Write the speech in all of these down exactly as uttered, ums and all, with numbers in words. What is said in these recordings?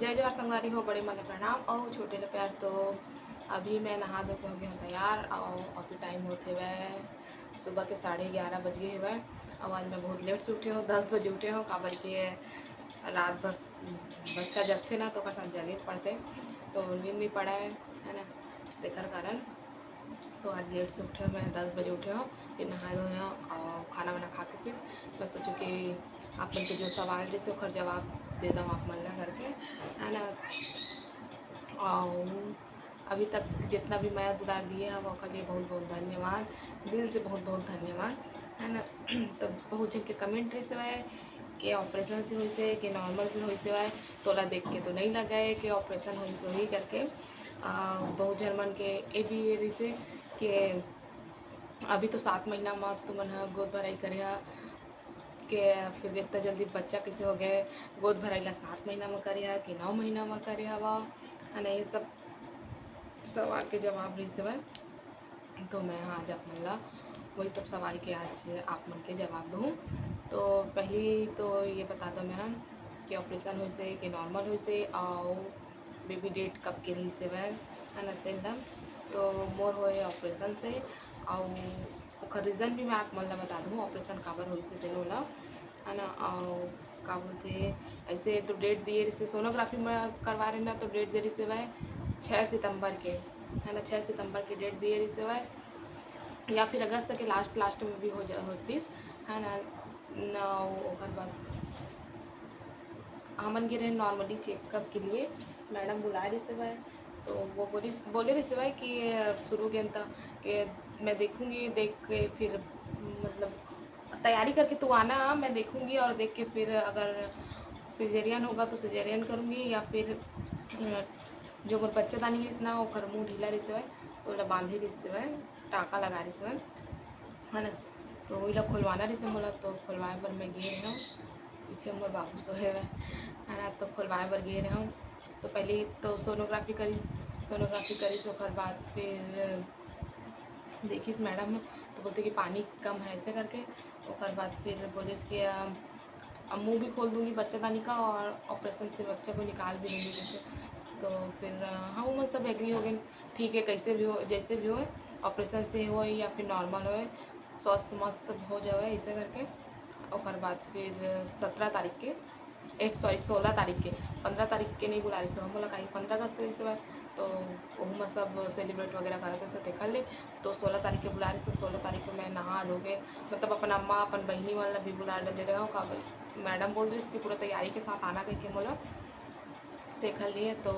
जय जोहार संगवारी हो, बड़े मन ला प्रणाम अउ छोटे ला प्यार। तो अभी मैं नहा धो के हो गया हूँ तैयार अउ अभी टाइम होत हेवय सुबह के साढ़े ग्यारह बज गे हेवय। अउ आज मैं बहुत लेट से उठे हूँ, दस बजे उठे हूँ, काबर के रात भर बच्चा जगथे ना, तो ओकर साथ जगे पड़थे, तो नींद नहीं पड़ा है, है ना, तेकर कारण। तो आज लेट से उठे हूँ, मैं दस बजे उठे हूँ, फिर नहाए धोए हूँ और खाना वाना खा के फिर मैं सोचूँ कि आप मन के जो सवाल रहिसे ओकर जवाब दे दऊँ आप मन ला करके, है ना। और अभी तक जितना भी मया दुलार दिए हव ओकर लिए बहुत बहुत धन्यवाद, दिल से बहुत बहुत धन्यवाद, है ना। तो बहुत जन के कमेंट रहिसे हवय कि ऑपरेशन से होइसे कि नॉर्मल से होइसे हवय, तोला देख के तो नहीं लगा है कि ऑपरेशन होइसे होही करके। आ, बहुत जन मन के ये भी ये रहिसे कि अभी तो सात महीना म तुमन ह गोद भराई करे ह, के फिर इतना जल्दी बच्चा कैसे हो गए? गोद भराई ला सात महीना म करे ह कि नौ महीना म करे हवा, है ना? ये सब सवाल के जवाब रहिसे हवय। तो मैं आज आप मन ला वही सब सवाल के आज आप मन के जवाब दूँ। तो पहली तो ये बता दो मैं कि ऑपरेशन होइसे कि नॉर्मल होइसे, और बेबी डेट कब के रहिसे हवय, है ना, तेन ला। तो मोर होए ऑपरेशन से, और ओकर रीज़न भी मैं आप मन ला बता दूँ, ऑपरेशन काबर होइसे तेनो ला, है ना। और का बोलथे, ऐसे तो डेट दिए रहिसे, सोनोग्राफी में करवा रहे ना, तो डेट दे रहिसे हवय छः सितंबर के, है ना, छः सितंबर के डेट दिए रहिसे हवय, या फिर अगस्त के लास्ट लास्ट में भी हो जा होतिस, है ना। न, ओकर बाद हमन गे रहे नॉर्मली चेकअप के लिए, मैडम बुलाए रहिसे हवय, तो वो बोलिस, बोले रहिसे हवय कि शुरू के अंत के मैं देखूँगी, देख के फिर मतलब तैयारी करके तू आना, मैं देखूँगी और देख के फिर अगर सिजेरियन होगा तो सिजेरियन करूँगी, या फिर अ, जो मोर बच्चादानी रहिस ना, ओकर मुँह ढीला रहिसे हवय, तो ओला बांधे रहिसे हवय, टाँका लगा रहिसे हवय, है ना। तो वही ला खोलवाना रहिसे मोला, तो खोलवाए बर मैं गे रहेंव। पीछे मोर बाबू सोए हवय, है ना, तो खोलवाए बर गे रहेंव। तो पहले तो सोनोग्राफी करिस, सोनोग्राफी करिस, ओकर बाद फिर देखिस मैडम ह, तो बोलथे कि पानी कम है, ऐसे करके। ओकर बाद फिर बोलिस कि अ, अब मुँह भी खोल दूँगी बच्चादानी का और ऑपरेशन से बच्चा को निकाल भी दूँगी करके। तो फिर अ, हम मन सब एग्री हो गए, ठीक है, कैसे भी हो, जैसे भी हो, ऑपरेशन से हो या फिर नॉर्मल हो, स्वस्थ मस्त हो जावे, ऐसे करके। ओकर बाद फिर सत्रह तारीख के, एक सॉरी, सोलह तारीख के, पंद्रह तारीख के नहीं बुला रहिसे, हम बोला काहे पंद्रह अगस्त रहिसे बा, तो ओहू में सब सेलिब्रेट वगैरह करत रहिसे, तो तेखर ले तो सोलह तारीख के बुला रहिसे। तो सोलह तारीख को मैं नहा धो के, मतलब अपन अम्मा, अपन बहिनी वाला भी बुला डले रहे हूँ, का मैडम बोल रही कि पूरा तैयारी के साथ आना कह के मोला। तेखर लिए तो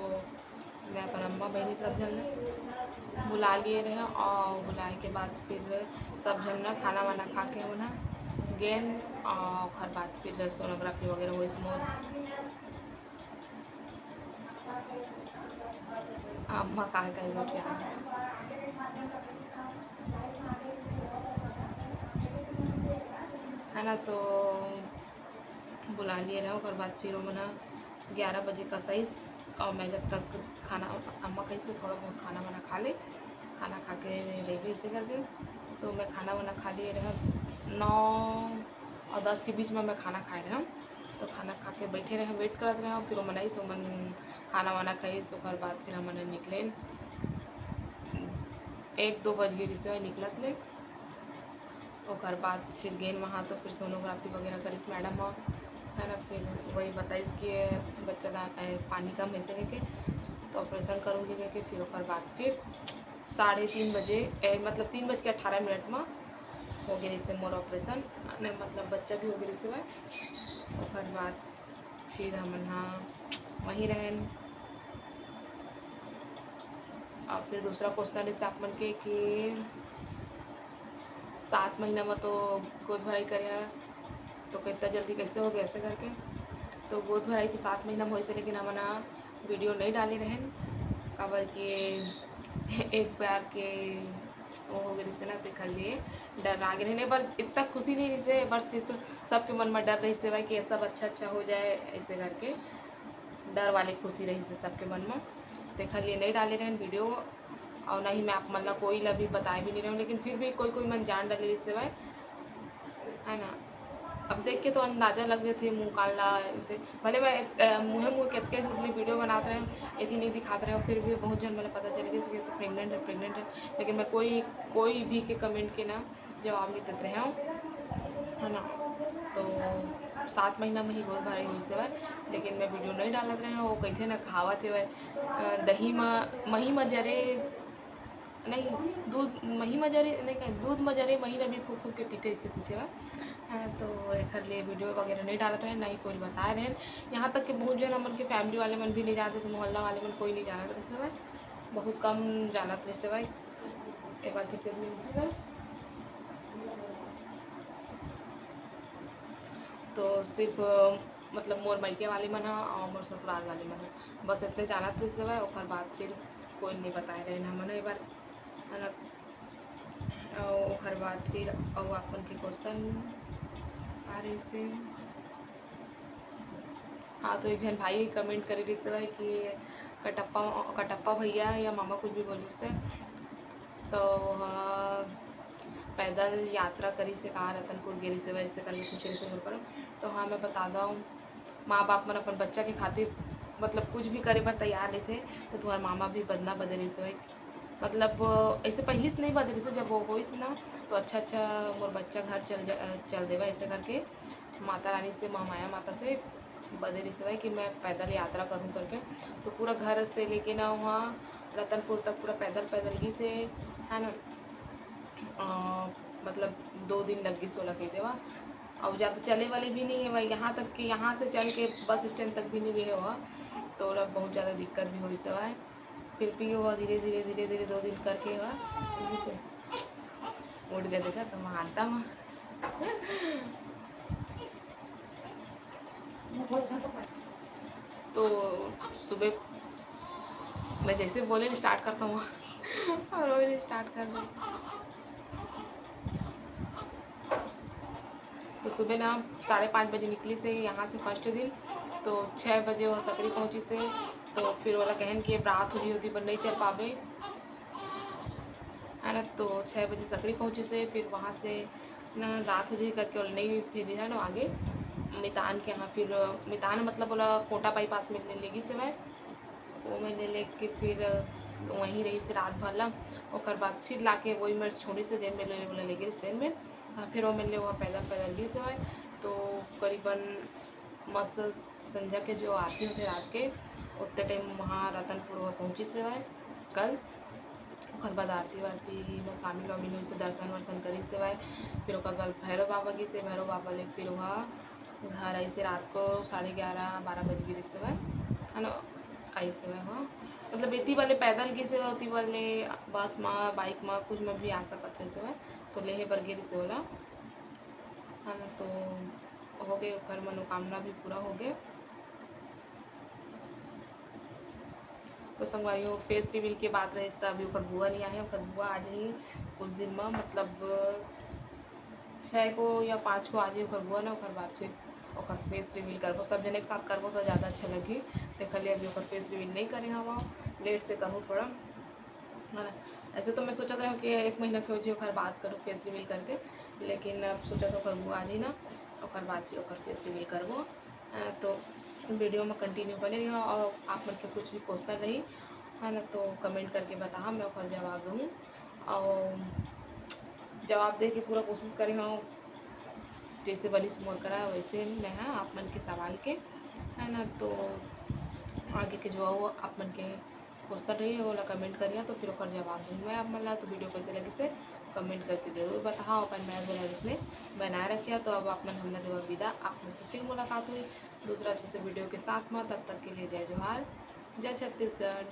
मैं अपन अम्मा बहिनी सब झन ला बुला लिए रहे, और बुलाए के बाद फिर सब झन ना खाना वाना खा के हमन ह गेन, और ओखर बाद फिर सोनोग्राफी वगैरह होइस मोर। अम्मा काहे काहे गोठिया है ना, तो बुला लिए रहे, ओकर बाद फिर ओमन ह ग्यारह बजे कसाइस, और मैं जब तक खाना, अम्मा कहिस थोड़ा बहुत खाना वाना खा ले, खाना खा के रहिबे, ऐसे करके। तो मैं खाना वाना खा लिए रहे, नौ और दस के बीच में मैं खाना खाए रहे। तो खाना खा के बैठे रहे, वेट करत रहे, फिर ओमन आइस, ओमन खाना वाना खाइस, ओकर बाद फिर हमन निकलेन, एक दो बज गे रिहिसे निकलत ले। ओकर बाद फिर गेन वहाँ, तो फिर सोनोग्राफी वगैरह करिस मैडम ह, है ना। फिर वही बताइस कि बच्चा दा, ए, पानी कम ऐसे करके, तो ऑपरेशन करूँगी करके। फिर ओकर बाद फिर साढ़े तीन बजे, ए, मतलब तीन बज के अठारह मिनट में हो गया इससे मोर ऑपरेशन, ने मतलब बच्चा भी हो गया इससे। ओकर बाद फिर हमन हा वहीं रहन। और फिर दूसरा क्वेश्चन जैसे आप मन के कि सात महीना में तो गोद भराई करे ह, तो कितना जल्दी कैसे हो गया ऐसे करके। तो गोद भराई तो सात महीना में होइसे, लेकिन हमन हा वीडियो नहीं डाले रहन, काबर कि एक बार के वो हो गए रिहिसे ना, तेखर लिए डर लागे रहिसे। एक बार इतना खुशी नहीं रिहिसे, एक बार सिर्फ सबके मन में डर रहिसे भाई कि ये सब अच्छा अच्छा हो जाए, ऐसे करके डर वाले खुशी रहिसे सबके मन में। तेखर लिए नहीं डाले रहन वीडियो, और ना ही मैं आप मन ला कोई ला भी बताए भी नहीं रहूँ, लेकिन फिर भी कोई कोई मन जान डाले रिहिसे भाई, है ना। अब देख के तो अंदाजा लग जाथे मुँह कान ला। इसे भले मैं, अ, मुँहे मुँह कतके झूठ वीडियो बनात रहे, एती नहीं दिखात रहे, फिर भी बहुत झन मोला पता चल गइस कि तो प्रेग्नेंट है, प्रेग्नेंट है। लेकिन मैं कोई, कोई भी के कमेंट के ना जवाब नहीं देत रहे हूँ, है ना। तो सात महीना में ही गोद भराई होइस हवय, लेकिन मैं वीडियो नहीं डालत रहे हूँ। वो कहिथे ना, कहावत हवय, अ, दही म, मही म जरे नहीं, दूध मही म जरे, नहीं कहे, दूध म जरे मही ल भी फूँक फूँक के पीथे, इसे पूछे बा। हाँ, तो एखर लिए वीडियो वगैरह नहीं डालत रहे, ना ही कोई बताए रहे। यहाँ तक कि बहुत जन हमन के फैमिली वाले मन भी नहीं जानत रहिस, मोहल्ला वाले मन कोई नहीं जानत रहिस हवय, बहुत कम जानत रहिस हवय। एक बार फिर से मिल चुका। तो सिर्फ, मतलब, मोर मायके वाले मन ह और मोर ससुराल वाले मन ह, बस इतने जानत रहिस हवय। ओकर बाद फिर कोई नहीं बताए रहे हमन ह एक बार, है ना। अउ ओकर बाद फिर अउ आप मन के क्वेश्चन आ रहिस हे। हाँ, तो एक झन भाई कमेंट करे रहिस हवय कि कटप्पा, कटप्पा भैया या मामा कुछ भी बोले रहिस हे। तो, अ, पैदल यात्रा करिस हे का, रतनपुर गे रहिस हे, वैसे करके पूछे रहिस हे मोर करा। तो हाँ, मैं बता दौं, माँ बाप मन अपन बच्चा के खातिर, मतलब, कुछ भी करे बर तैयार रहिथे। तो तुम्हार मामा भी बदना बदे रहिस हवय, मतलब, ऐसे पहली से नहीं बदे रहिस हे, जब वो होइस ना, तो अच्छा, अच्छा, मोर बच्चा घर चल जा, चल देवा, ऐसे करके माता रानी से, महामाया माता से बदे रहिस हवय कि मैं पैदल यात्रा करूँ करके। तो पूरा घर से लेके ना वहाँ रतनपुर तक पूरा पैदल, पैदल गिस हे, है ना। अ, मतलब, दो दिन लग गिस ओला कह देवा। और ज़्यादा चले वाले भी नहीं है भाई, यहाँ तक कि यहाँ से चल के बस स्टैंड तक भी नहीं गए हो, तो ओला बहुत ज़्यादा दिक्कत भी होइस हवय। फिर भी वो धीरे, धीरे, धीरे, धीरे दो दिन करके हुआ, उठ गया, देखा तो मानता हूँ। तो सुबह मैं जैसे बोले स्टार्ट करता हूँ और वही स्टार्ट कर दो। तो सुबह ना साढ़े पाँच बजे निकलिस हे यहाँ से फर्स्ट दिन, तो छः बजे वो सकरी पहुँचिस हे। तो फिर ओला कहन कि अब रात हो जी होती पर नहीं चल पाबे, है ना। तो छः बजे सकरी पहुँचिस हे, फिर वहाँ से ना रात हो जाही करके ओला नहीं भेजे, है ना, आगे मितान के यहाँ। फिर मितान मतलब ओला कोटा बाईपास में ले, ले गिस हे भाई, वो में ले लेके फिर वहीं रहिस हे रात भर ला। ओकर बाद फिर लाके वही मेर छोड़िस हे, जेन मेर ले, ओला ले गिस तेन मेर। हाँ, फिर वो मेर ले वो पैदल, पैदल गिस हे भाई। तो करीबन मस्त संझा के जो आरती होथे रात के, उतने टाइम वहाँ रतनपुर वो पहुँचिस हे भाई कल। ओकर बाद आरती वारती में शामिल वामिल होइस हे, दर्शन वर्शन करिस हे भाई। फिर ओकर बाद भैरव बाबा गिस हे, भैरव बाबा ले फिर वहाँ घर आइस हे रात को साढ़े ग्यारह, बारह बज गे रहिस हे भाई, है ना, आइस हे भाई। हाँ, मतलब, एती वाले पैदल गिस हे, ओती वाले बस मा, बाइक मा, कुछ मा भी आ सकत रहिस हे भाई। तो लेहे बर गे रहिस हे ओला, है ना। तो हो गए, ओकर मनोकामना भी पूरा हो गए। तो संगवारी हो, फेस रिवील के बात रहिस त अभी ओकर बुआ नहीं आए, ओकर बुआ आ जाही कुछ दिन में, मतलब छः को या पाँच को आ जाही ओकर बुआ ना, ओकर बाद फिर ओकर फेस रिवील करबो, सब जने के साथ करबो तो ज़्यादा अच्छा लगही। तेखर लिए अभी ओकर फेस रिवील नहीं करे हवा, लेट से करूँ थोड़ा, है ना। ऐसे तो मैं सोचत रहूँ कि एक महीना के हो जी ओकर बाद करूँ फेस रिवील करके, लेकिन अब सोचत ओकर बुआ आ जाही ना, ओकर बाद फिर ओकर फेस रिवील करबो। अ, तो वीडियो में कंटिन्यू बने रहियो और आप मन के कुछ भी क्वेश्चन रही, है ना, तो कमेंट करके बताहा, मैं ओकर जवाब दूँ। और जवाब दे के पूरा कोशिश करे हूँ, जैसे बनिस मोर करा वैसे मैं, हाँ, आप मन के सवाल के, है ना। तो आगे के जो हो आप मन के क्वेश्चन रही, ओला कमेंट करिया, तो फिर ओकर जवाब दूँ मैं आप मन ला। तो वीडियो कैसे लगिस हे कमेंट करके जरूर बताहा, अपन मैं बोला जिसने बनाए रखिया। तो अब आप मन हमला देवा विदा, आप मन से फिर मुलाकात हुई दूसरा अच्छे से वीडियो के साथ में। तब तक के लिए जय जोहार, जय छत्तीसगढ़।